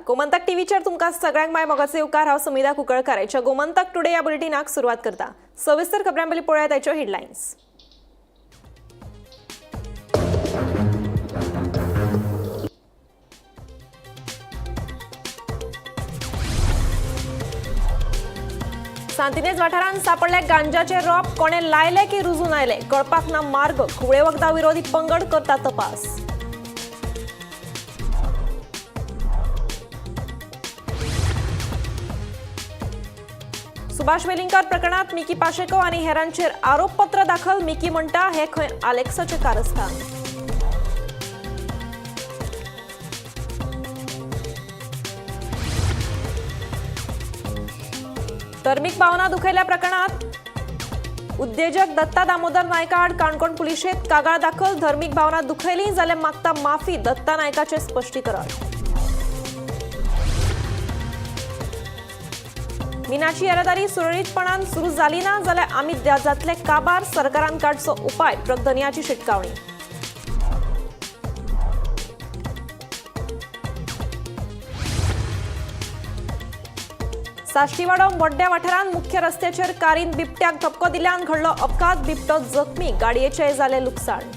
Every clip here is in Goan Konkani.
गोमंतक टीव्हीचेर तुमकां सगळ्यांक माय मोगाचे उपकार. हांव समिधा कुंकळकार आयच्या गोमंतक टुडे ह्या बुलेटिनाक सुरवात करता. सविस्तर खबरां पयलीं पळोवया ताच्यो हेडलायन्स. सांतिनेज वाठारांत सापडले गांजाचे रोप. कोणे लायले की रुजून आयले कळपाक ना मार्ग. घुंवळे वखदां विरोधी पंगड करता तपास. सुभाष वेलिंगकर प्रकरणात मिकी पाशेको आनी हेरांचेर आरोपपत्र दाखल. मिकी म्हणटा हे खंय आलेक्साचे कारस्थान. धर्मीक भावना दुखयल्या प्रकरणात उद्देजक दत्ता दामोदर नायका आड काणकोण पुलिशेंत कागाळ दाखल. धर्मीक भावना दुखयली जाल्यार मागता माफी, दत्ता नायकाचें स्पश्टीकरण. मिनाची येरादारी सुरळीतपणान सुरू जाली ना जाल्यार आमी जातले काबार. सरकारान काडचो उपाय, ट्रक धनयाची शिटकावणी. साश्टीवाडो मोड्ड्या वाठारांत मुख्य रस्त्याचेर कारीन बिबट्याक धपको दिल्यान घडलो अपघात. बिबटो जखमी, गाडयेचें जालें लुकसाण.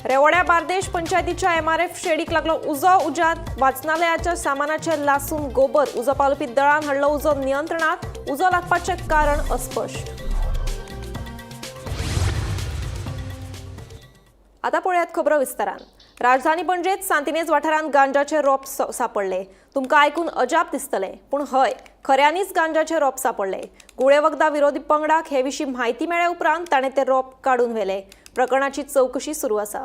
रेवोड्या बार्देश पंचायतीच्या एमआरएफ शेडीक लागलो उजो. उज्यांत वाचनालयाच्या सामानाचेर लासून गोबर. उजो पालोवपी दळान हाडलो उजो नियंत्रणात. उजो लागपाचें कारण अस्पश्ट. आता पळयात खबरो विस्तारान. राजधानी पणजेत सांतिनेज वाठारांत गांजाचे रोप सापडले. तुमकां आयकून अजाप दिसतलें, पूण हय, खऱ्यांनीच गांजाचे रोप सापडले. घुंवळे वखदां विरोधी पंगडाक हे विशीं म्हायती मेळ्ळ्या उपरांत ताणें ते रोप काडून व्हेले. प्रकरणाची चवकशी सुरू आसा.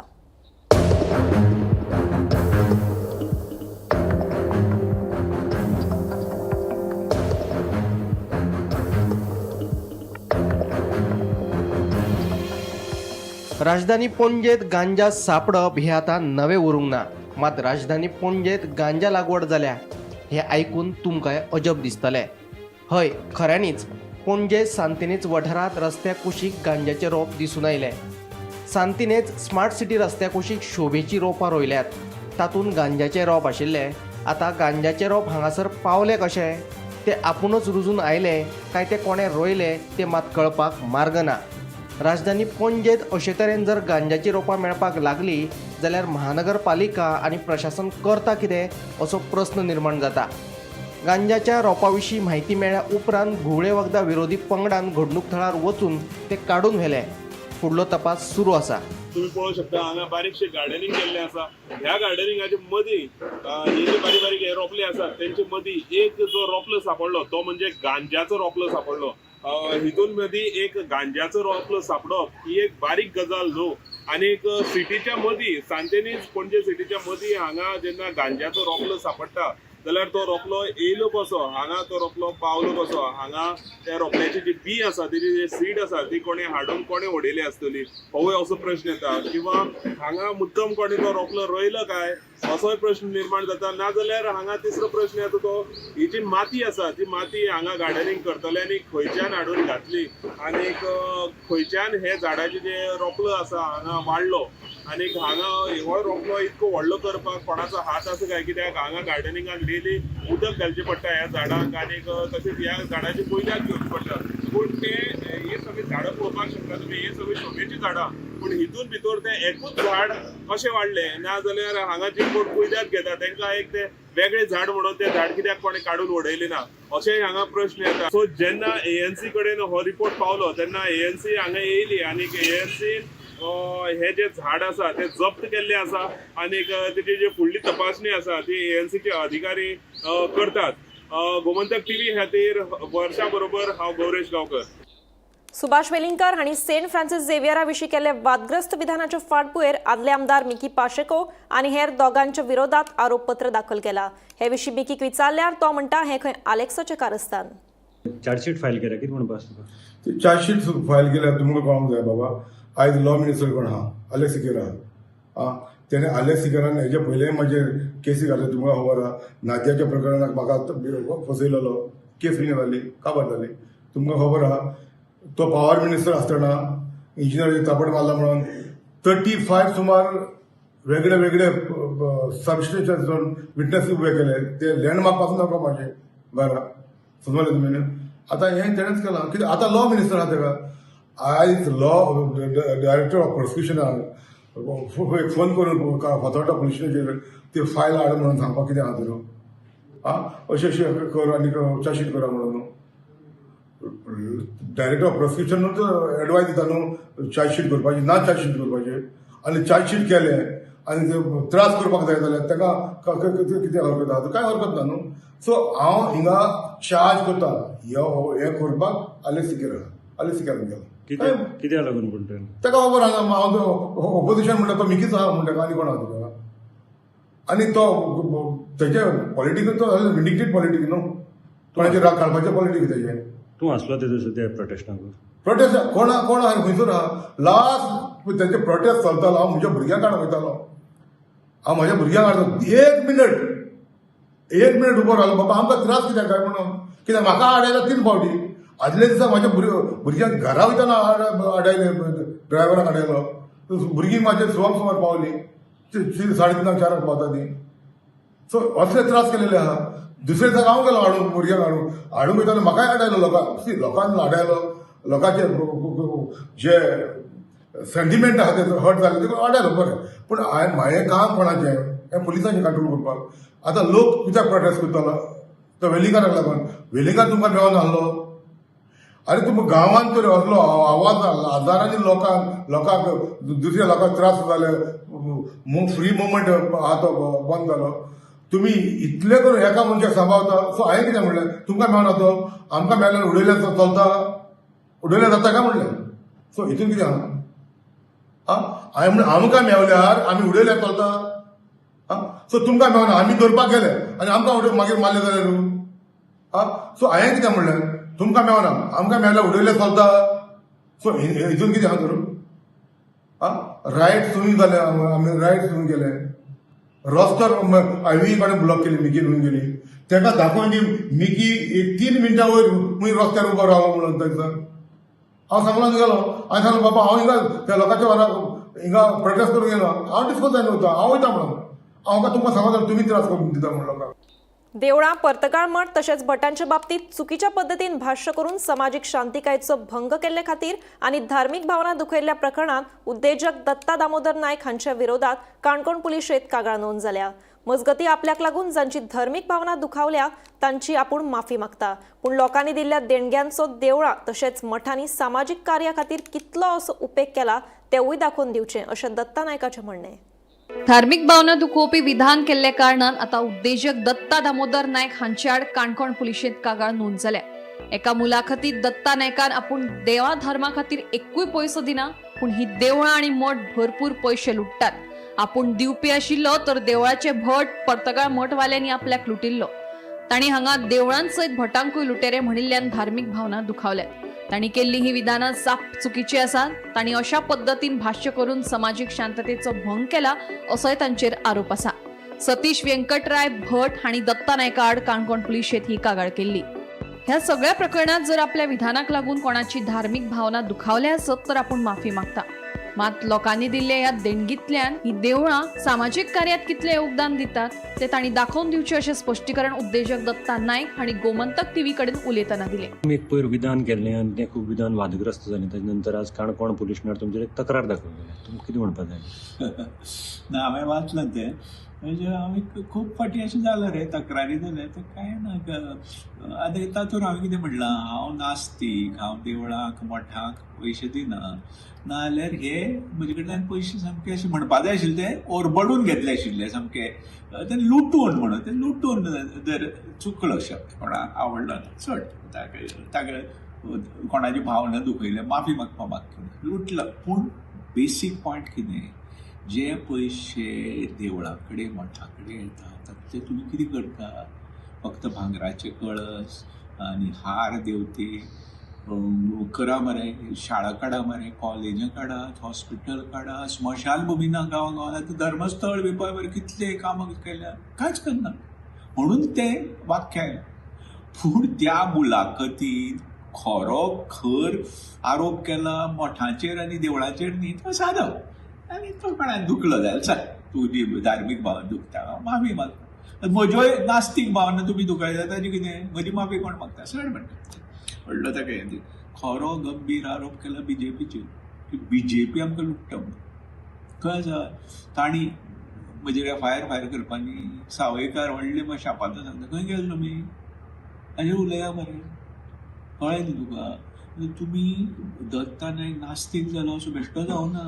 राजधानी पणजेत गांजा सापडप हे आतां नवें उरूंक ना. मात राजधानी पणजेत गांजा लागवड जाल्या हें आयकून तुमकां अजब दिसतलें. हय, खऱ्यांनीच पणजे सांतिनेज वाठारांत रस्त्या कुशीक गांजाचे रोप दिसून आयले. सांतिनेज स्मार्ट सिटी रस्त्या कुशीक शोभेची रोपां रोयल्यात, तातूंत गांजाचे रोप आशिल्ले. आतां गांजाचे रोप हांगासर पावले कशे, ते आपुणूच रुजून आयले काय ते कोणें रोयले ते मात कळपाक मार्ग ना. राजधानी पणजेत अशे तरेन जर गांजाची रोपां मेळपाक लागली जाल्यार महानगरपालिका आनी प्रशासन करता कितें असो प्रस्न निर्माण जाता. गांजाच्या रोपा विशीं म्हायती मेळ्ळ्या उपरांत घुंवळे वखदां विरोधी पंगडान घडणूक थळार वचून ते काडून व्हेले. फुडलो तपास सुरू आसा. तुम्ही पळोवंक शकता, हांगा बारीकशें गार्डनिंग केल्लें आसा. ह्या गार्डनिंगाच्या मदीं हे जे बारीक बारीक हे रोपले आसात तेंचे मदीं एक जो रोपलो सापडलो तो म्हणजे गांजाचो रोपलो सापडलो. हितून मदीं एक गांजाचो रोपलो सापडप ही एक बारीक गजाल न्हू. आनीक सिटीच्या मदीं, सांतेनीज पणजे सिटीच्या मदीं हांगा जेन्ना गांजाचो रोपलो सापडटा जाल्यार तो रोपलो येयलो कसो, हांगा तो रोपलो पावलो कसो, हांगा त्या रोपल्याची जी बी आसा, तेजी जी सीड आसा ती कोणें हाडून कोणें उडयली आसतली, होवूय असो प्रश्न येता. किंवा हांगा मुद्दम कोणें तो रोपलो रोयलो काय असोय प्रश्न निर्माण जाता. नाजाल्यार हांगा तिसरो प्रश्न येता तो ही जी माती आसा ती माती हांगा गार्डनिंग करतल्यांनी खंयच्यान हाडून घातली आनीक खंयच्यान हे झाडाचे जे रोपलो आसा हांगा वाडलो आनीक हांगा हो रोपलो इतको व्हडलो करपाक कोणाचो हात आसा काय, कित्याक हांगा गार्डनिंगाक डेली उदक घालचें पडटा ह्या झाडांक आनीक तशेंच ह्या झाडाची कुयदाद घेवची पडटा. पूण ते हे सगळीं झाडां पळोवपाक शकता तुमी, हे सगळीं शोभेचीं झाडां, पूण हितून भितर तें एकूच झाड कशें वाडलें, ना जाल्यार हांगा जे कोण कुयदाद घेता तांकां एक तें वेगळें झाड म्हणून तें झाड कित्याक कोणें काडून उडयलें ना, अशेंय हांगा प्रश्न येता. सो जेन्ना एएनसी कडेन हो रिपोर्ट पावलो तेन्ना एएनसी हांगा येयली आनीक एएनसीन हे जे झाड आसा ते जप्त केल्ले आसा आनीक तेजी जी फुडली तपासणी आसा ती एएनसीचे अधिकारी करतात. गोमंतक टीव्ही खातीर वर्षा बरोबर हांव गौरेश गांवकर. सुभाष वेलिंगकर हांणी सेंट फ्रांसीस झेवियरा विशीं केल्ले वादग्रस्त विधानाचे फाटभुंयेर आदले आमदार मिकी पाशेको आनी हेर दोगांच्या विरोधात आरोपपत्र दाखल केला. हे विशीं मिकीक विचारल्यार तो म्हणटा हें खंय आलेक्साचें कारस्थान. चार्जशीट फायल केल्या, कितें म्हणपा आसा तुका? चार्जशीट फायल केल्यार तुमकां कळोंक जाय बाबा, आयज लॉ मिनिस्टर कोण आहा? आलेक्स सिकेरा आहा. तेणे आलेक्स सिकेरान हेजे पयलेय म्हाजेर केसी घातले, तुमकां खबर आहा. नाद्याच्या प्रकरणाक म्हाका फसयलेलो, केस रिन्यू जाली, काबार जाली, तुमकां खबर आहा. तो पावर मिनिस्टर आसतना इंजिनियर थापट मारला म्हणून 35 सुमार वेगळे वेगळे सबस्टेशन विटनस उबे केले. ते लँडमार्क पासून दाखोवपा म्हाजे घरा समजले तुमी. आतां हें तेणेच केलां कित्याक आतां लॉ मिनिस्टर आहा तेका. आयज लॉ डायरेक्टर ऑफ प्रोसिक्युशनाक एक फोन करून फातोर्डा पुलीस स्टेशनाचेर ती फायल हाड म्हणून सांगपाक कितें आहा तुका. आं अशें अशें कर आनी चार्जशीट करा म्हणून न्हू. डायरेक्टर ऑफ प्रोसिक्युशनूच एडवायज दिता न्हू चार्जशीट करपाची ना चार्जशीट करपाची. आनी चार्जशीट केलें आनी ते त्रास करपाक जाय जाल्यार ताका कितें हरकत आहा, कांय हरकत ना न्हू. सो हांव हिंगा चार्ज करता हें करपाक आलेक्स सिकेरा, आलेक्स सिकेरान गेलो. कित्याक लागून पूण तें ताका खबर आसा हांव तो ओपोजिशन म्हणटा तो मिकीच आहा म्हणटा आनी कोण आहा तुका. आनी तो तेजे पॉलिटिकल तो विंडिकेट पॉलिटीक न्हू, कोणाचे राग काडपाचें पॉलिटीक तेजें. तूं आसलो ते दिसा त्या प्रोटेस्टाक? प्रोटेस्ट कोण कोण आहा खंयसर आहा लास्ट तेंचे प्रोटेस्ट चलतालो. हांव म्हज्या भुरग्यांक काडून वयतालो, हांव म्हज्या भुरग्यांक हाडतो. एक मिनट उबो रावलो बाबा आमकां त्रास कित्याक काय म्हणून. कित्याक म्हाका आडायलो 3 फावटी. आदल्या दिसा म्हाज्या भुरग्यांक घरा वयतना आडायले, ड्रायव्हराक आडायलो. भुरगीं म्हाजे सुवाक सुमार पावली, 3:30 4 पावता ती. सो असले त्रास केलेले आहा. दुसरे दिसा हांव गेलो हाडूंक भुरग्यांक हाडूंक वयतालो म्हाकाय आडायलो लोकांक. सी लोकांक आडायलो, लोकांचे जे सेंटिमेंट आहा ते हर्ट जाले ते आडायलो बरें. पूण हांवें म्हाजें काम कोणाचें हें पुलिसांचें कंट्रोल करपाक. आतां लोक कित्याक प्रोटेस्ट करतालो तो वेलिंगकाराक लागून. वेलिंगकार तुमकां मेळोन आहलो. आरे तुमकां गांवांत तर असलो आवाज हजारांनी लोकांक दुसऱ्या लोकांक त्रास जाले, फ्री मुवमेंट आहा तो बंद जालो. तुमी इतले करून एका मनशाक सांबाळता. सो हांवें कितें म्हणलें, तुमकां मेळना तो आमकां मेळ्ळ्यार उडयल्यार चलता, उडयल्यार जाता काय म्हणलें. सो हितून कितें आहा आं हांवें म्हणलें आमकां मेवल्यार आमी उडयल्यार चलता. आं सो तुमकां मेवना आमी धरपाक गेले आनी आमकां उडय मागीर मारले जाल्यार. आं सो हांवें कितें म्हणलें, तुमकां मेवना आमकां मेळ्ळ्यार उडयल्यार चलता. सो हितून कितें आहा तर. आं रायट सुरू जाले, आमी रायट सुरू केले. रस्तो हायवे कडेन ब्लॉक केली, मिकी घेवन गेली. ताका दाखोवन दी मिकी एक 3 मिनटां वयर खंय रस्त्यार उबो रावलो म्हणून तांकां हांव सांगलो गेलो. हांवें सांगलें बाबा हांव हिंगा त्या लोकांच्या वारा हिंगा प्रोटेस्ट करूंक येयला, हांव डिस्पोज जायना वता, हांव वयता म्हणून. हांव काय तुमकां सांगता तुमी त्रास करून दिता म्हणून लोकांक. देवळां, पर्तगाळ मठ तशेंच भटांच्या बाबतीत चुकीच्या पद्दतीन भाश्य करून समाजीक शांतिकायेचो भंग केल्ले खातीर आनी धार्मीक भावना दुखयल्ल्या प्रकरणात उद्देजक दत्ता दामोदर नायक हांच्या विरोधात काणकोण पुलिशेंत कागाळ नोंद जाल्या. मजगती आपल्याक लागून जांची धर्मीक भावना दुखावल्या तांची आपूण माफी मागता, पूण लोकांनी दिल्ल्या देणग्यांचो देवळां तशेंच मठांनी सामाजीक कार्या खातीर कितलो असो उपेग केला तेवूय दाखोवन दिवचें अशें दत्ता नायकाचें म्हणणें. धार्मिक भावना दुखोवपी विधान केल्ल्या कारणान आता उद्देजक दत्ता दामोदर नायक हांचे आड काणकोण पुलिशेंत कागाळ नोंद जाल्या. एका मुलाखतीत दत्ता नायकान आपूण देवा धर्मा खातीर एकूय पयसो दिना, पूण ही देवळां आनी मठ भरपूर पयशे लुट्टात. आपूण दिवपी आशिल्लो तर देवळाचे भट पर्तगाळ मठवाल्यांनी आपल्याक लुटिल्लो. तांणी हांगा देवळांसयत भटांकूय लुटेरे म्हणिल्ल्यान धार्मिक भावना दुखावल्यात. तांणी केल्ली ही विधानां साप चुकीची आसात. तांणी अशा पद्दतीन भाश्य करून समाजीक शांततेचो भंग केला असोय तांचेर आरोप आसा. सतीश व्यंकटराय भट हांणी दत्ता नायका आड काणकोण पुलिशेंत ही कागाळ केल्ली. ह्या सगळ्या प्रकरणात जर आपल्या विधानाक लागून कोणाची धार्मिक भावना दुखावल्या आसत तर आपूण माफी मागता. मात लोकांनी दिल्ल्या ह्या देणगींतल्यान ही देवळां सामाजीक कार्यात कितलें योगदान दितात ते तांणी दाखोवन दिवचें अशें स्पश्टीकरण उद्देजक दत्ता नायक हांणी गोमंतक टीव्ही कडेन उलयतना दिलें. तुमी एक पयर विधान केल्लें आनी तें खूब विधान वादग्रस्त जालें. ताजे नंतर आज काणकोण पुलिशनार तुमचेर एक तक्रार दाखल केल्या. तुमकां कितें म्हणपाक जाय? ना, हांवें वाचलां तें. म्हणजे आमी खूब फावटी अशें जालां रे, तक्रारी जाल्या. तर कांय ना, आतां तातूंत हांवें कितें म्हणलां, हांव नास्तीक, हांव देवळाक मठाक पयशे दिना, नाजाल्यार हे म्हजे कडल्यान पयशे सामके अशें म्हणपा जाय आशिल्ले ते ओरबडून घेतले आशिल्ले, सामके ते लुटून म्हणून, ते लुटून जर चुकलो शब्द कोणाक आवडलो ना, चड ताका कोणाची भावना दुखयल्या माफी मागपा मागता, लुटलो. पूण बेसीक पॉयंट कितें, जे पयशे देवळा कडेन मठा कडेन येता तातूंतले तुमी कितें करता, फक्त भांगराचे कळस आनी हार देवते करा मरे, शाळा काडा मरे, कॉलेजां काडात, हॉस्पिटल काडा, स्मशान भुमी ना गांवा गांवांत. आतां धर्मस्थळ बी पळय मरे कितले कामां केल्या, कांयच करना म्हणून ते वाक्य आयलें. पूण त्या मुलाखतीन खरो खर आरोप केला मठांचेर आनी देवळाचेर न्ही, तो सादो आनी तो कोणाक दुखलो जाल्यार चल तुजी धार्मीक भावना दुखता, हांव माफी मागता. म्हज्योय नास्तीक भावना तुमी दुखयता ताजी कितें, म्हजी माफी कोण मागता? सर म्हणटा व्हडलो ताका हें. खरो गंभीर आरोप केला बीजेपीचेर की बीजेपी आमकां लुट्टा म्हणून. खंय आसा तांणी म्हजेर एफआयआर फायल करपानी. सावयकार व्हडले शापाचो सांगता, खंय गेले तुमी, हाजेर उलया मरे, कळ्ळें न्ही तुका. तुमी दत्ता नायक नास्तीक जालो असो बेश्टो जावना,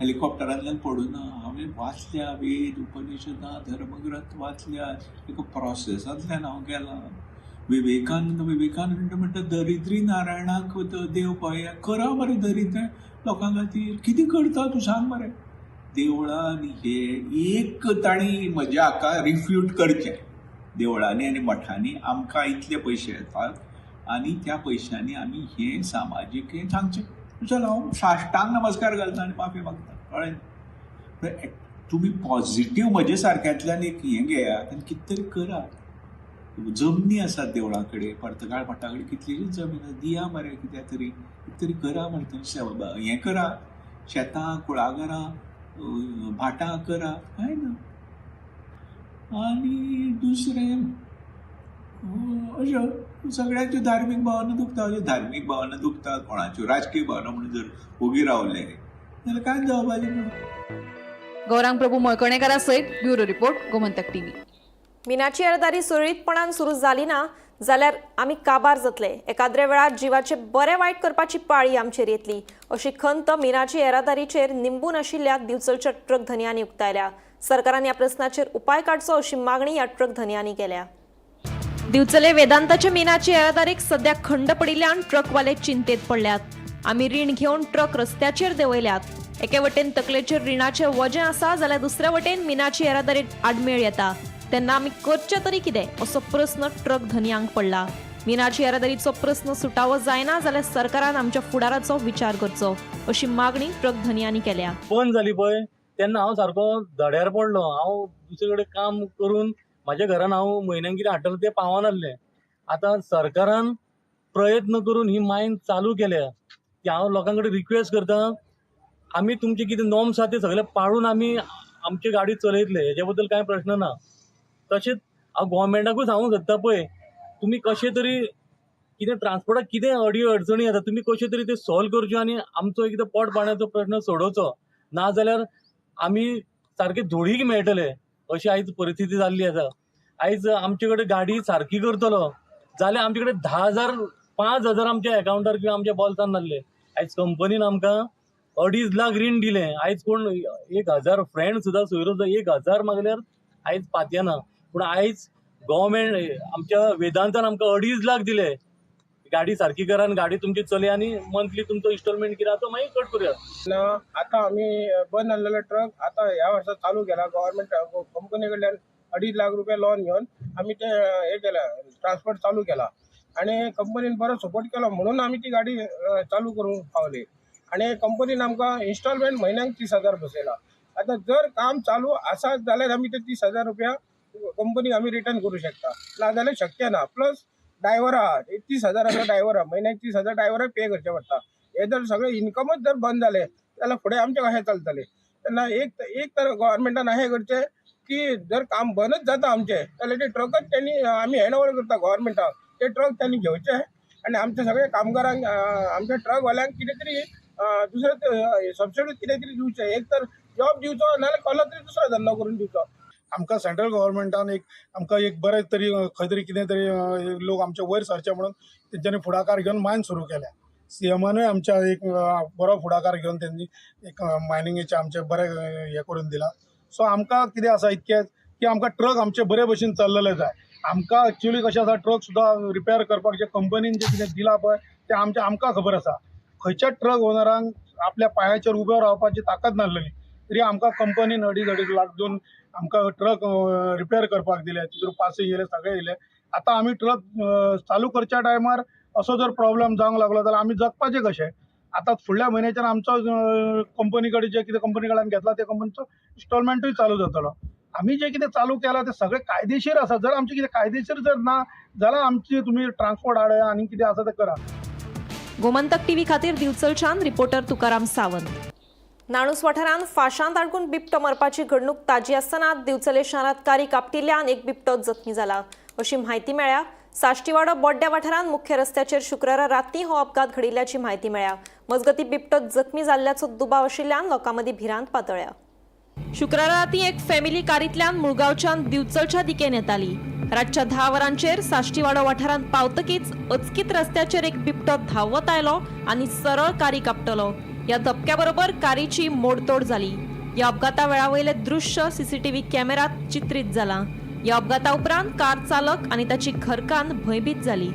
हेलिकॉप्टरांतल्यान पडूना. हांवें वाचल्या वेद उपनिषदां धर्मग्रंथ वाचल्या, एका प्रोसेसांतल्यान हांव गेलां. विवेकानंद विवेकानंद म्हणटा दरिद्री नारायणाक देव पळया, करा मरे दरिद्र लोकां खातीर कितें करता तूं सांग मरे. देवळां हे एक तांणी म्हज्या हाका रिफ्यूट करचें, देवळांनी आनी मठांनी आमकां इतले पयशे येतात आनी त्या पयशांनी आमी हें सामाजीक हें सांगचें. चल हांव साश्टांग नमस्कार घालता आनी माफी मागता, कळ्ळें न्ही. तुमी पॉझिटीव म्हजे सारक्यांतल्यान एक हें घेयात आनी कितें तरी करात. जमनी आसात देवळां कडेन, पर्तगाळ मठा कडेन कितलीशीच जमीन आसा, दिया मरे कित्याक तरी, कितें तरी करा मरे, थंय हें करा, शेतां कुळागरां भाटां करा, कांय ना. आनी दुसरें अश्यो सगळ्यांच्यो धार्मीक भावना दुखता, अश्यो धार्मीक भावना दुखता कोणाच्यो, राजकीय भावना म्हणून जर ओगी रावले जाल्यार कांयच जावपाचें ना. गौरांग प्रभू मळकणेकारा सयत ब्युरो रिपोर्ट, गोमंतक टीव्ही. मिनाची येरादारी सुरळीतपणान सुरू जाली ना जाल्यार आमी काबार जातले. एकाद्रे वेळार जिवाचे बरे वायट करपाची पाळी आमचेर येतली अशी खंत मिनाची येरादारीचेर निंबून आशिल्ल्या दिवचलच्या ट्रक धनयांनी उक्तायल्या. सरकारान ह्या प्रस्नाचेर उपाय काडचो अशी मागणी ह्या ट्रक धनयांनी केल्या. दिवचले वेदांताच्या मिनाची येरादारीक सध्या खंड पडिल्ल्यान ट्रकवाले चिंतेत पडल्यात. आमी रीण घेवन ट्रक रस्त्याचेर देंवयल्यात. एके वटेन तकलेचेर रिणाचें वजें आसा जाल्यार दुसऱ्या वटेन मिनाची येरादारीत आडमेळ येता, तेन्ना आमी करचें तरी कितें असो प्रस्न ट्रक धनयांक पडला. मिनाची येरादारीचो प्रस्न सुटावो जायना जाल्यार सरकारान आमच्या फुडाराचो विचार करचो अशी मागणी ट्रक धनयांनी केल्या. बंद जाली पळय तेन्ना हांव सारको धड्यार पडलो. हांव दुसरे कडेन काम करून म्हाज्या घरान हांव म्हयन्याक कितें हाडटलो तें पावनासलें. आतां सरकारान प्रयत्न करून ही मायन चालू केल्या की हांव लोकां कडेन रिक्वेस्ट करता, आमी तुमचे कितें नॉर्म्स आसा ते सगळे पाळून आमी आमची गाडी चलयतले, हेजे बद्दल कांय प्रश्न ना. तशेंच हांव गोवोरमेंटाकूय सांगूंक सोदता पळय, तुमी कशें तरी कितें ट्रान्सपोर्टाक कितें अडी अडचणी येता तुमी कश्यो तरी त्यो सॉल्व करच्यो आनी आमचो एकदां पोट पाण्याचो प्रश्न सोडोवचो, ना जाल्यार आमी सारके धुळीक मेळटले अशी आयज परिस्थिती जाल्ली आसा. आयज आमचे कडेन गाडी सारकी करतलो जाल्यार आमचे कडेन 10,000 5,000 आमच्या एकावंटार किंवा आमच्या बोल्सान नासले. आयज कंपनीन आमकां 2.5 लाख रीण दिलें. आयज कोण 1,000 फ्रेंड सुद्दां सोयरो सुद्दां 1,000 मागल्यार आयज पातयेना. पूण आयज गोवोरमेंट आमच्या वेदांतान आमकां 2.5 लाख दिले, गाडी सारकी करा आनी गाडी तुमची चलय आनी मंथली तुमचो इन्स्टॉलमेंट कितें आसा तो मागीर कट करुया. आतां आमी बंद आहलेलो ट्रक आतां ह्या वर्सा चालू केला. गव्हर्मेंट कंपनी कडल्यान 2.5 लाख रुपया लोन घेवन आमी ते हे केला, ट्रान्सपोर्ट चालू केला आनी कंपनीन बरो सपोर्ट केलो म्हणून आमी ती गाडी चालू करूंक पावली. आनी कंपनीन आमकां इन्स्टॉलमेंट म्हयन्याक 30,000 बसयला. आतां जर काम चालू आसा जाल्यार आमी ते 30,000 रुपया कंपनीक आमी रिटर्न करूं शकता, ना जाल्यार शक्य ना. प्लस ड्रायव्हर आहा, 30,000 ड्रायव्हर आहा, म्हयन्याक 30,000 ड्रायव्हराक पे करचें पडटा. हे जर सगळें इन्कमच जर बंद जालें जाल्यार फुडें आमचें कशें चलतलें? तेन्ना एक तर गव्हर्मेंटान अशें करचें की जर काम बंदच जाता आमचें जाल्यार ते ट्रकच तेणी आमी हँड ओवर करता गव्हर्मेंटाक, ते ट्रक तेणी घेवचे आनी आमच्या सगळ्या कामगारांक, आमच्या ट्रकवाल्यांक कितें तरी दुसरें सबसिडी कितें तरी दिवचें. एक तर जॉब दिवचो नाजाल्यार कसलो तरी दुसरो धंदो करून दिवचो. आमकां सेंट्रल गव्हर्मेंटान एक आमकां एक बरें तरी खंय तरी कितें तरी लोक आमचे वयर सरचे म्हणून तेंच्यांनी फुडाकार घेवन मायन सुरू केल्या. सीएमानूय आमच्या एक बरो फुडाकार घेवन तेंणी एक मायनिंगेचें आमचें बरें हें करून दिलां. सो आमकां कितें आसा इतकेंच की आमकां ट्रक आमचे बरे भशेन चल्लेले जाय. आमकां एक्चुअली कशें आसा, ट्रक सुद्दां रिपेर करपाक जे कंपनीन जें कितें दिलां पळय तें आमचें आमकां खबर आसा. खंयच्याच ट्रक ओनरांक आपल्या पांयाचेर उबे रावपाची ताकद नासलेली तरी आमकां कंपनीन 2.5-2.5 लाख दिवन आमकां ट्रक रिपेर करपाक दिले, तितून पासी येयले, सगळें येयले. आतां आमी ट्रक चालू करच्या टायमार असो जर प्रॉब्लम जावंक लागलो जाल्यार आमी जगपाचें कशें? आतां फुडल्या म्हयन्याच्यान आमचो कंपनी कडेन जे कितें कंपनी कडल्यान घेतला ते कंपनीचो इन्स्टॉलमेंटूय चालू जातलो. आमी जें कितें चालू केलां तें सगळें कायदेशीर आसा. जर आमचें कितें कायदेशीर जर ना जाल्यार आमची तुमी ट्रान्सपोर्ट हाड आनी कितें आसा तें करा. गोमंतक टीव्ही खातीर दिवचलच्यान रिपोर्टर तुकाराम सावंत. नाणूस वाठारांत फाशांत आडकून बिबटो मरपाची घडणूक ताजी आसतना दिवचले शारांत कारी कापटिल्ल्यान एक बिबटो जखमी जाला अशी म्हायती मेळ्ळ्या. साश्टीवाडो बोड्ड्या वाठारांत मुख्य रस्त्याचेर शुक्रारा राती हो अपघात घडिल्ल्याची म्हायती मेळ्ळ्या. मजगतीं बिबटो जखमी जाल्ल्याचो दुबाव आशिल्ल्यान लोकां मदीं भिरांत पातळ्ळ्या. शुक्रारा राती एक फॅमिली कारींतल्यान मुळगांवच्यान दिवचलच्या दिकेन येताली. रातच्या 10 वरांचेर साश्टीवाडो वाठारांत पावतकीच अचकीत रस्त्याचेर एक बिबटो धांवत आयलो आनी सरळ कारी कापटलो. ह्या धपक्या बरोबर कारीची मोडतोड जाली. ह्या अपघाता वेळा वयलें दृश्य सीसीटीव्ही कॅमेरात चित्रीत जालां. ह्या अपघाता उपरांत कार चालक आनी ताची घरकान्न भंयभीत जाली.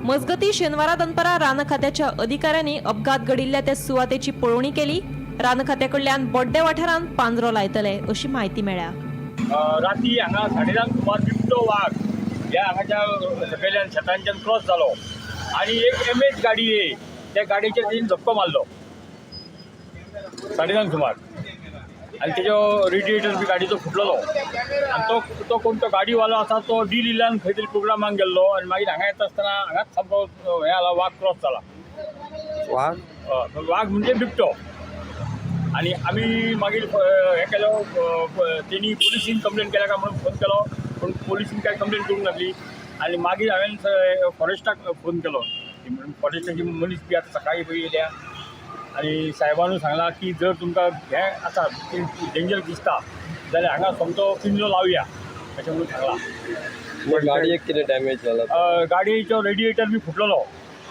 मजगतीं शेनवारा दनपारा रान खात्याच्या अधिकाऱ्यांनी अपघात घडिल्ल्या त्या सुवातेची पळोवणी केली. रान खात्या कडल्यान बोड्डे वाठारांत पांजरो लायतले अशी म्हायती मेळ्ळ्या. राती हांगा 10:30 सुमार बिबटो वाग ह्या हांगाच्या सकयल्यान शेतांच्यान क्रॉस जालो आनी एक एम एच गाडी येय त्या गाडयेचेर तेणी धपको मारलो 10:30 सुमार आनी तेजो रेडिएटर बी गाडयेचो फुटलेलो आनी तो तो कोण तो गाडीवालो आसा तो डी लिलान खंय तरी प्रोग्रामाक गेल्लो आनी मागीर हांगा येता आसतना हांगाच सामको हे जाला, वाग क्रॉस जाला. वाग? हय, वाग म्हणजे बिबटो. आनी आमी मागीर हें केलो, तेणी पुलिसीन कंप्लेन केल्या काय म्हणून फोन केलो, पूण पुलिसीन काय कंप्लेन करूंक नासली. आनी मागीर हांवें फॉरेस्टाक फोन केलो. फॉरेस्टाची मनीस बी आतां सकाळीं पळय येयल्या आनी साहेबानूय सांगलां की जर तुमकां हें आसा डेंजर दिसता जाल्यार हांगा सोमतो पिंजरो लावया अशें म्हणून सांगलां. गाडयेक कितें डॅमेज जाला? गाडयेचो रेडिएटर बी फुटलेलो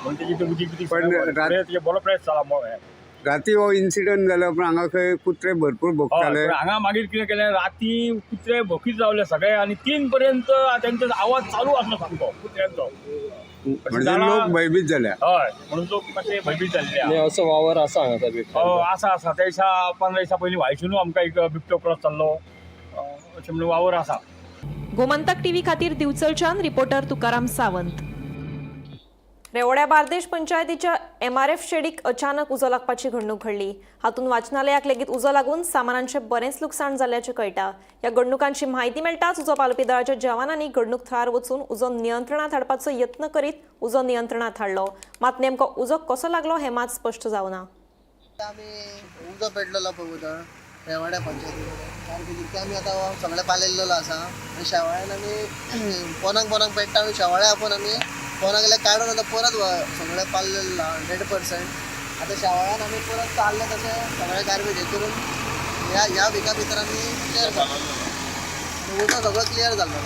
म्हणून तेजी ते उदीक बिदीक पण तेजें बरो प्रेस जाला हें. राती हो इन्सिडंट जालो पण हांगा खंय कुत्रे भरपूर हय, भोंकताले. पूण हांगा मागीर कितें केलें, राती कुत्रे भोंकीत रावले सगळे आनी 3 पर्यंत तेंचो आवाज चालू आसलो सामको कुत्र्यांचो. म्हणजे लोक भयभीत जाल्या. हय, म्हणून लोक मातशे भयभीत जाल्ले आहा. असो वावर आसा हांगा? आसा आसा. त्या दिसा 15 दिसा पयलीं व्हायसूनू आमकां एक बिबटो क्रॉस जाल्लो, अशें म्हणून वावर आसा. गोमंतक टीव्ही खातीर दिवचलच्यान रिपोर्टर तुकाराम सावंत. रेवड्या बार्देश पंचायतीच्या एमआरएफ शेडीक अचानक उजो लागपाची घडणूक घडली. हातूंत वाचनालयाक लेगीत उजो लागून सामानांचें बरेंच लुकसाण जाल्ल्याचें कळटा. ह्या घडणुकांची म्हायती मेळटाच उजो पालोवपी दळाच्या जवानांनी घडणूक थळार वचून उजो नियंत्रणात हाडपाचो यत्न करीत उजो नियंत्रणात हाडलो. मात नेमको उजो कसो लागलो हें मात स्पश्ट जावना. आमी उजो पेटलेलो पळय उदळ रेवाड्या पंचायती सारकें तितकें आमी आतां सगळें पालयल्लो आसा आनी शेवाळ्यान आमी पोनाक पोनाक पेट्टा आमी शेवाळे आपोवन आमी पोनाक गेल्यार काडून आतां परत सगळें पाललेलो 100%. आतां शेवाळ्यान आमी परत चालले तशें सगळें गार्बेज हें करून ह्या ह्या विका भितर आमी क्लियर जालो आनी उजो सगळो क्लियर जाल्लो.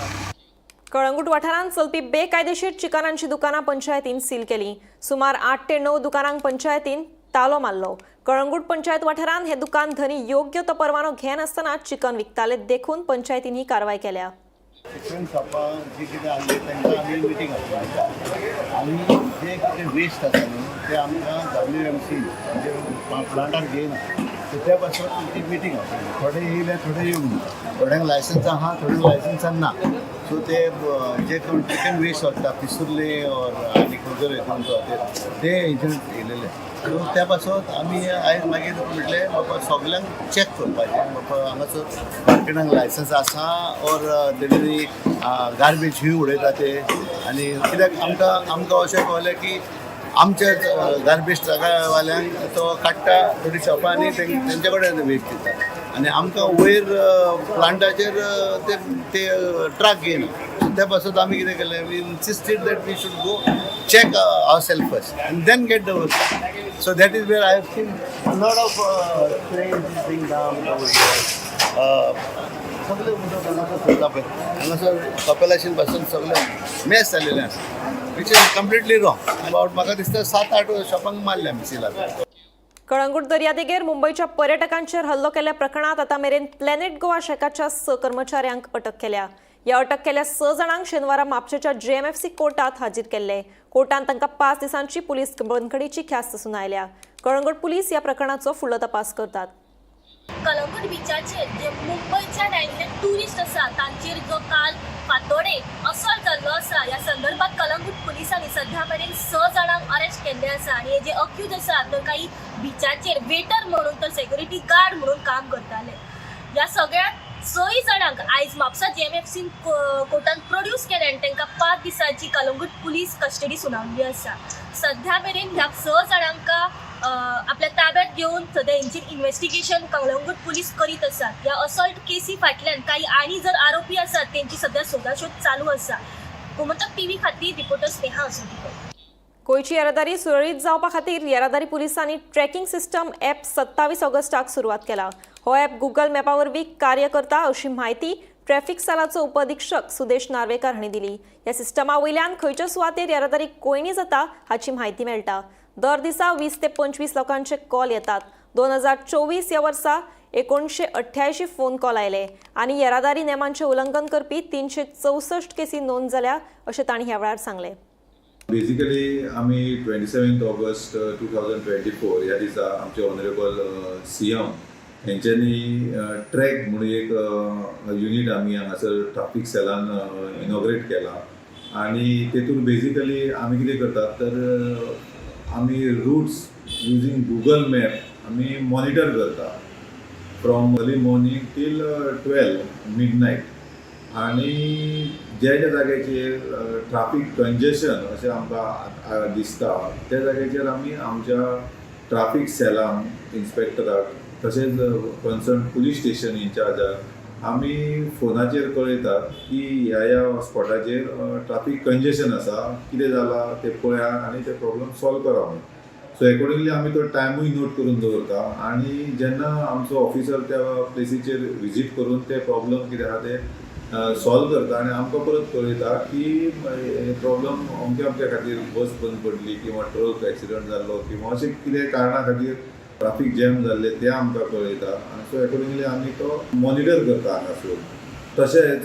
कळंगूट वाठारांत चलपी बेकायदेशीर चिकनांची दुकानां पंचायतीन सील केली. सुमार 8 ते 9 दुकानांक पंचायतीन तालो मारलो. कळंगूट पंचायत वाठारांत हे दुकान धनी योग्य तो परवानो घेनासतना चिकन विकताले, देखून पंचायतीन ही कारवाय केल्या. चिकन शॉपां जी कितें आहली तांकां आमी मिटींग आपयली आनी जे कितें वेस्ट आसा न्हू ते आमकां WMC म्हणजे प्लांटार घेयना, सो त्या पासून ती मिटींग आपयली. थोडे येयले, थोडे येवंक ना, थोड्यांक लायसन्स आहा, थोड्यांक लायसन्सां ना. सो ते जे कोण चिकन वेस्ट वता पिसुर्ले ऑर आनी खंयसर हितून ते हेजेर येयलेले. सो त्या पासत आमी आयज मागीर म्हटलें बाबा सगल्यांक चॅक करपाचें, बाबा हांगासर मार्केटांक लायसन्स आसा ऑर तेणी गार्बेज खंय उडयता ते. आनी कित्याक आमकां आमकां अशें कळ्ळें की आमच्या गार्बेज ट्रकावाल्यांक तो काडटा थोडीं शॉपां आनी तेंचे कडेन वेस्ट दिता आनी आमकां वयर प्लांटाचेर ते ते ट्रक घेयना. सो त्या पासत आमी कितें केलें, we insisted that we should go check our self first and then get the work. So that is where I have seen lot of trains being dumped over here. सगळे उदक हांगासर सोडला पळय, हांगासर कपेलाशीन पासून सगळें मेस जालेलें आसा, which is completely wrong about. म्हाका दिसता 7-8 शॉपांक मारल्या आमी सील आतां. कळंगूट दर्यादेगेर मुंबयच्या पर्यटकांचेर हल्लो केल्ल्या प्रकरणात आतां मेरेन प्लॅनेट गोवा शॅकाच्या 6 कर्मचाऱ्यांक अटक केल्या. ह्या अटक केल्ल्या 6 जाणांक शेनवारा म्हापशेच्या JMFC कोर्टात हाजीर केल्ले. कोर्टान तांकां 5 दिसांची पुलीस बंदखडीची ख्यास्त सुनायल्या. कळंगूट पुलीस ह्या प्रकरणाचो फुडलो तपास करतात. कलंगूट बिचाचेर जे मुंबयच्यान आयिल्ले ट्युरिस्ट आसा तांचेर जो काल फातोडे असॉल्ट जाल्लो आसा, ह्या संदर्भात कलंगूट पुलिसांनी सध्या मेरेन 6 जाणांक अरेस्ट केल्ले आसा आनी हे जे अक्यूज आसा तर काही बिचाचेर वेटर म्हणून तर सेक्युरिटी गार्ड म्हणून काम करताले. ह्या सगळ्या 6 जाणांक आयज म्हापसा जीएमएफसीन कोर्टान प्रोड्यूस केले आनी तांकां 5 दिसांची कलंगूट पुलीस कस्टडी सुनावल्ली आसा. सध्या मेरेन ह्या 6 जाणांक आपल्या ताब्यात घेवन सध्या हेंचेर इन्व्हेस्टिगेशन कलंगूट पुलीस करीत आसात. ह्या असॉल्ट केसी फाटल्यान काही आनी जर आरोपी आसात तेंची सध्या सोदासोद चालू आसा. गोमंतक टीव्ही खातीर रिपोर्टर स्नेहा असोटीकर. गोंयची येरादारी सुरळीत जावपा खातीर येरादारी पुलिसांनी ट्रॅकिंग सिस्टम ॲप 27 ऑगस्टाक सुरवात केला. हो ॲप गुगल मॅपा वरवीं कार्य करता अशी म्हायती ट्रॅफिक सेलाचो उपअधिक्षक सुदेश नार्वेकार हांणी दिली. ह्या सिस्टमा वयल्यान खंयच्या सुवातेर येरादारी कोयणी जाता हाची म्हायती मेळटा. दर दिसा 20 ते 25 लोकांचे कॉल येतात. 2024 ह्या वर्सा 1988 फोन कॉल आयले आनी येरादारी नेमांचें उल्लंघन करपी 364 केसी नोंद जाल्या अशें तांणी ह्या वेळार सांगलें. बेसिकली आमी 27 ऑगस्ट 2024 ह्या दिसा आमचे ऑनरेबल सीएम हेंच्यांनी ट्रॅक म्हणून एक युनीट आमी हांगासर ट्राफीक सेलान इनॉग्रेट केला आनी तेतून बेसिकली आमी कितें करतात तर आमी रूट्स युजींग गुगल मॅप आमी मॉनिटर करता from early morning till 12 midnight आनी ज्या ज्या जाग्याचेर ट्राफीक कंजेशन अशें आमकां दिसता त्या जाग्याचेर आमी आमच्या ट्राफीक सेलांक, इन्स्पेक्टराक तशेंच कन्सर्न पुलीस स्टेशन इन्चार्जाक आमी फोनाचेर कळयतात की ह्या ह्या स्पॉटाचेर ट्राफीक कंजेशन आसा, कितें जालां तें पळया आनी ते प्रॉब्लम सॉल्व करा म्हणून. सो एकॉर्डिंगली आमी तो टायमूय नोट करून दवरता आनी जेन्ना आमचो ऑफिसर त्या प्लेसीचेर विजीट करून ते प्रॉब्लम कितें आहा ते सॉल्व करता आनी आमकां परत कळयता की प्रॉब्लम अमक्या अमक्या खातीर बस बंद पडली किंवा ट्रक एक्सिडंट जाल्लो किंवा अशें कितें कारणा खातीर ट्राफीक जॅम जाल्लें तें आमकां कळयता आनी सो एकॉर्डिंगली आमी तो मॉनिटर करता हांगासून. तशेंच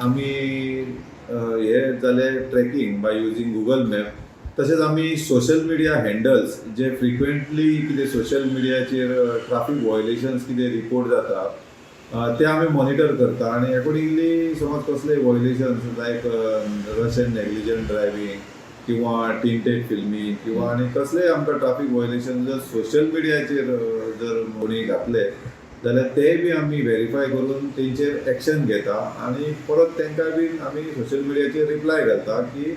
आमी हे जालें tracking by using Google map. तशेंच आमी सोशल मिडिया हँडल्स जे फ्रिक्वेंटली कितें सोशल मिडियाचेर ट्राफीक वॉयलेशन्स कितें रिपोर्ट जाता ते आमी मॉनिटर करता आनी एकॉर्डिंगली समज कसलेय violations like rash and negligent driving किंवा टिंटेड फिल्मी किंवा आनी कसलेय आमकां ट्राफीक वॉयलेशन जर सोशल मिडियाचेर जर कोणी घातले जाल्यार तेय बी आमी व्हेरीफाय करून तेंचेर एक्शन घेता आनी परत तेंकां बीन आमी सोशल मिडियाचेर रिप्लाय घालता की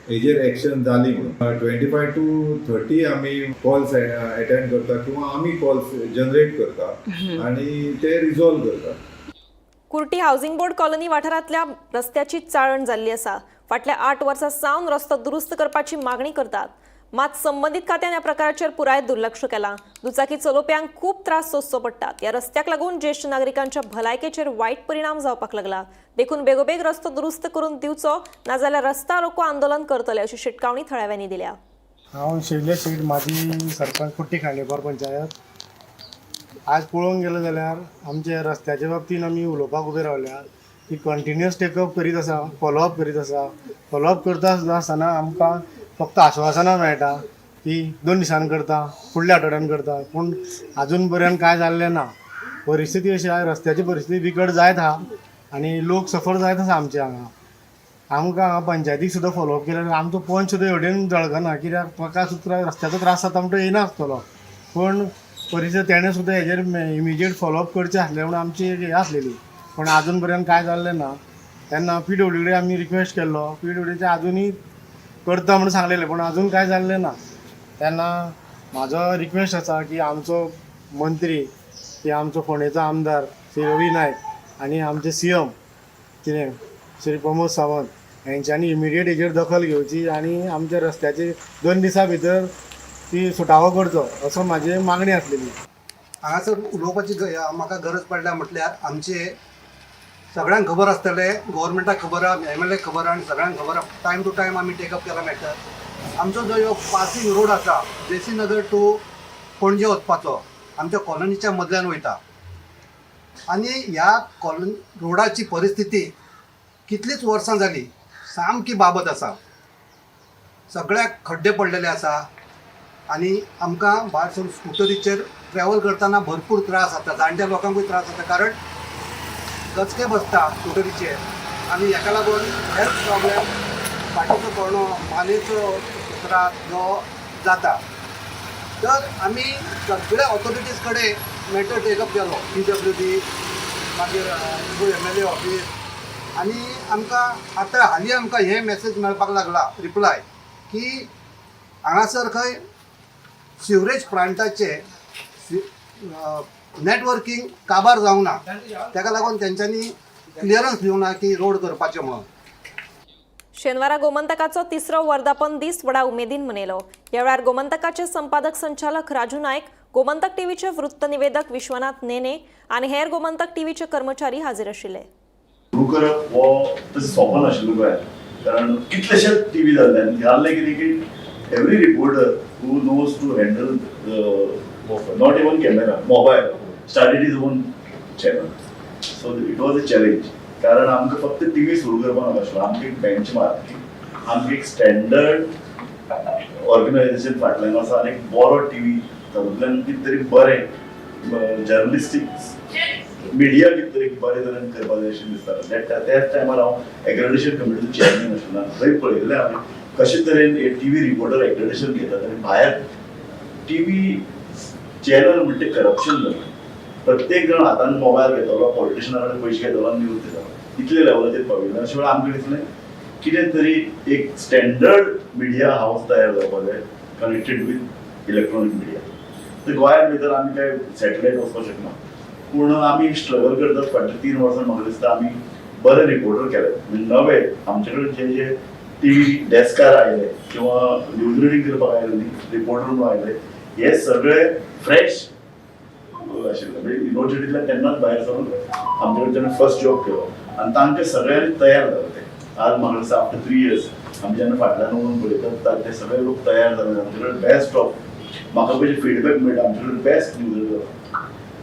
हेजेर एक्शन जाली म्हणून. 25 टू 30 आमी कॉल्स एटेंड करता किंवा आमी कॉल्स जनरेट करता आनी ते रिजॉल्व करता. कुर्टी हावसिंग बोर्ड कॉलनी वाठारांतल्या रस्त्याची चाळण जाल्ली आसा. फाटल्या 8 वर्सां सावन रस्तो दुरुस्त करपाची मागणी करतात, मात संबंदीत खात्यान ह्या प्रकाराचेर पुराय दुर्लक्ष केलां. दुचाकी चलोवप्यांक खूब त्रास सोंसचो पडटात. ह्या रस्त्याक लागून ज्येश्ठ नागरिकांच्या भलायकेचेर वायट परिणाम जावपाक लागला. देखून बेगोबेग रस्तो दुरुस्त करून दिवचो, नाजाल्यार रस्ता रोको आंदोलन करतले अशी शिटकावणी थळाव्यांनी दिल्या. हांव शैलेश शेट, माजी सरपंच, कुट्टी खांडेपार पंचायत. आज पळोवंक गेलो जाल्यार आमच्या रस्त्याच्या बाबतीन आमी उलोवपाक उबे रावल्या की कंटिन्युअस टेकअप करीत आसा, फॉलोअप करीत आसा. फॉलोअप करता आसतना आमकां फक्त आश्वासनां मेळटा की 2 दिसान करता, फुडल्या आठवड्यान करता, पूण आजून पर्यंत कांय जाल्लें ना. परिस्थिती अशी आहा, रस्त्याची परिस्थिती बिकट जायत आहा आनी लोक सफर जायत आसा. आमच्या हांगा आमकां हांगा पंचायतीक सुद्दां फॉलोअप केल्यार आमचो पंच सुद्दां हेवटेन जळकना, कित्याक ताका सुद्दां रस्त्याचो त्रास जाता म्हणटो येयना आसतलो, पूण परिस्थिती तेणें सुद्दां हेजेर इमिजिएट फॉलोअप करचें आसलें म्हणून आमची एक हें आसलेली, पूण आजून पर्यंत कांय जाल्लें ना. तेन्ना पीडब्ल्यू डी आमी रिक्वेस्ट केल्लो, पीडब्ल्यूडीचे आजुनूय करता म्हणून सांगलेलें, पूण आजून कांय जाल्लें ना. तेन्ना म्हाजो रिक्वेस्ट आसा की आमचो मंत्री की आमचो फोंडेचो आमदार श्री रवी नायक आनी आमचे सीएम कितें श्री प्रमोद सावंत हेंच्यांनी इमिडिएट हेजेर दखल घेवची आनी आमच्या रस्त्याची 2 दिसां भितर ती सुटावो करचो असो म्हाजी मागणी आसलेली. हांगासर उलोवपाची म्हाका गरज पडल्या म्हटल्यार आमचे सगळ्यांक खबर आसतलें, गव्हर्मेंटाक खबर आहा, एमएलए खबर आहा आनी सगळ्यांक खबर आहा. टायम टू टायम आमी टेकअप केला मॅटर. आमचो जो ह्यो पासिंग रोड आसा जेसी नगर टू पणजे वचपाचो आमच्या कॉलनीच्या मदल्यान वयता आनी ह्या कॉलनी रोडाची परिस्थिती कितलींच वर्सां जाली सामकी बाबत आसा. सगळ्याक खड्डे पडलेले आसा आनी आमकां भायर सरून स्कुटरीचेर ट्रॅवल करतना भरपूर त्रास जाता, जाणट्या लोकांकूय त्रास जाता, कारण गचके बसता स्कुटरीचेर आनी हेका लागून हेल्थ प्रॉब्लेम, फाटीचो कणो, मानेचो त्रास जो जाता. तर आमी सगळ्या ऑथॉरिटीज कडेन मॅटर टेकअप केलो, पीडब्ल्यूडी, मागीर एम एल ए ऑफीस. आनी आमकां आतां हालीं आमकां हें मॅसेज मेळपाक लागला, रिप्लाय, की हांगासर खंय सिवरेज प्लांटाचे नेटवर्कींग काबार जावंक ना, ताका लागून तेंच्यांनी क्लियरन्स दिवंक ना की रोड करपाचें म्हणून. शेनवारा गोमंतकाचो तिसरो वर्धापन दीस व्हडा उमेदीन मनयलो. ह्या वेळार गोमंतकाचे संपादक संचालक राजू नायक, गोमंतक टीव्हीचे वृत्तनिवेदक विश्वनाथ नेने आनी हेर गोमंतक टीव्हीचे कर्मचारी हाजीर आशिल्ले. सुरू करप हो तशें सोंपो नाशिल्लो गोंयांत, कारण कितलेशेच टीव्ही जाल्ले आनी जाल्लें कितें की every reporter who knows to handle, not even camera, mobile, started his own channel. So it was a challenge, कारण आमकां फक्त टीव्ही सुरू करपाक नाशिल्लो, आमकां एक बेंच मार्क की आमकां एक स्टँडर्ड ऑर्गनायझेशन फाटल्यान आसा आनी एक बरो टीव्ही, तातूंतल्यान कितें तरी बरें जर्नलिस्टीक मिडिया कितें तरी बरे तरेन करपाक जाय अशें दिसतालें. त्याच टायमार हांव एक्रेडिटेशन कमिटीचो चेअरमॅन आशिल्लो आनी थंय पळयल्लें हांवें कशे तरेन टीव्ही रिपोर्टर एक्रेडिटेशन घेतात आनी भायर टीव्ही चॅनल म्हणटे करप्शन जालें. प्रत्येक जाण हातान मोबायल घेतलो, पॉलिटिशना कडेन पयशे घेतलो आनी न्यूज दितालो. इतले लेवलाचेर पाविल्लें. अशें वेळार आमकां दिसलें कितें तरी एक स्टँडर्ड मिडिया हावस तयार जावपाक जाय, कनेक्टेड विथ इलेक्ट्रॉनीक मिडिया. तर गोंयांत भितर आमी काय सॅटलायट वचपाक शकना, पूण आमी स्ट्रगल करतात फाटल्या 3 वर्सां. म्हाका दिसता आमी बरे रिपोर्टर केले, म्हणजे नवे आमचे कडेन जे जे टीव्ही डेस्कार आयले किंवा न्यूज रिडींग करपाक आयले न्ही, रिपोर्टर म्हणून आयले, हे सगळे फ्रेश आशिल्ले. म्हणजे युनिवर्सिटींतल्यान तेन्नाच भायर सरून आमचे कडेन तेणें फर्स्ट जॉब केलो आनी तांकां सगळ्यांनी तयार जाले ते. आज म्हाका दिसता आफ्टर 3 इयर्स आमी जेन्ना फाटल्यान वचून पळयतात, ते सगळे लोक तयार जाले. आमचे कडेन बेस्ट ऑफ, म्हाका पयशे फिडबॅक मेळटा, आमचे कडेन बेस्ट न्यूज रिडर.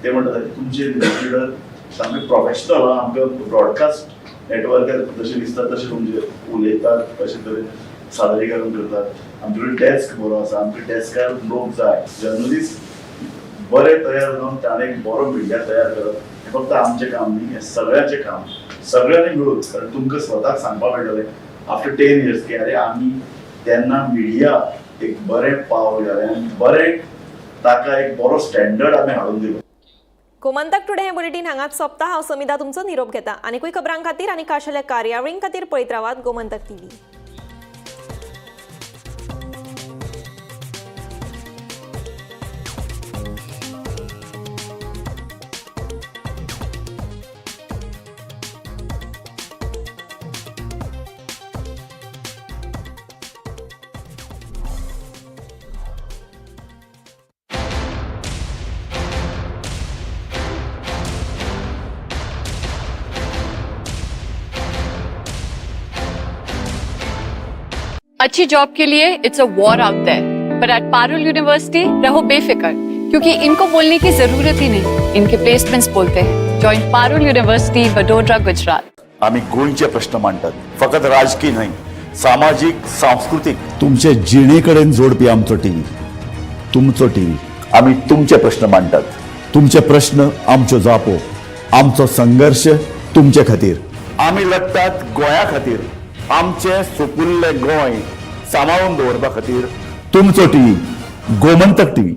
ते म्हणटात की तुमचे न्यूज रिडर सामके प्रोफेशनल, आमकां ब्रॉडकास्ट नेटवर्कार जशें दिसता तशें तुमचे उलयतात, तशें तरेन सादरीकरण करतात. आमचे कडेन डेस्क बरो आसा, आमकां डेस्कार लोक जाय. जर्नलिस्ट बरे तयार जावन ताणें एक बरो मिडिया तयार करप हें फक्त आमचें काम न्ही, हें सगळ्यांचें काम, सगळ्यांनी मिळून. कारण तुमकां स्वताक सांगपाक मेळटलें आफ्टर 10 इयर्स की अरे, आमी तेन्ना मिडिया एक बरें पावल घालें आनी बरें ताका एक बरो स्टँडर्ड आमी हाडून दिलो. गोमंतक टुडे हें बुलेटीन हांगाच सोंपता. हांव समिधा तुमचो निरोप घेता. आनीकूय खबरां खातीर आनी खाशेल्या कार्यावळीं खातीर पळयत रावात गोमंतक टीव्ही. अच्छी जॉब के लिए it's a war out there, पर एट पारुल यूनिवर्सिटी रहो बेफिक्र, क्योंकि इनको बोलने की जरूरत ही नहीं, इनके प्लेसमेंट्स बोलते हैं. Join Parul University, Vadodara, Gujarat. आमी गोंयचे प्रश्न मांडटात, फकत राजकीय न्हय, सामाजीक, सांस्कृतीक, तुमचे जिणे कडेन जोडपी आमचो टीव्ही, तुमचो टीव्ही. आमी तुमचे प्रश्न मांडटात, तुमचे प्रश्न आमच्यो जापो, आमचो संघर्श तुमचे खातीर. आमी लढटात गोंया खातीर, आमचें सुपुल्लें गोंय सांबाळून दवरपा खातीर. तुमचो टीव्ही, गोमंतक टीव्ही.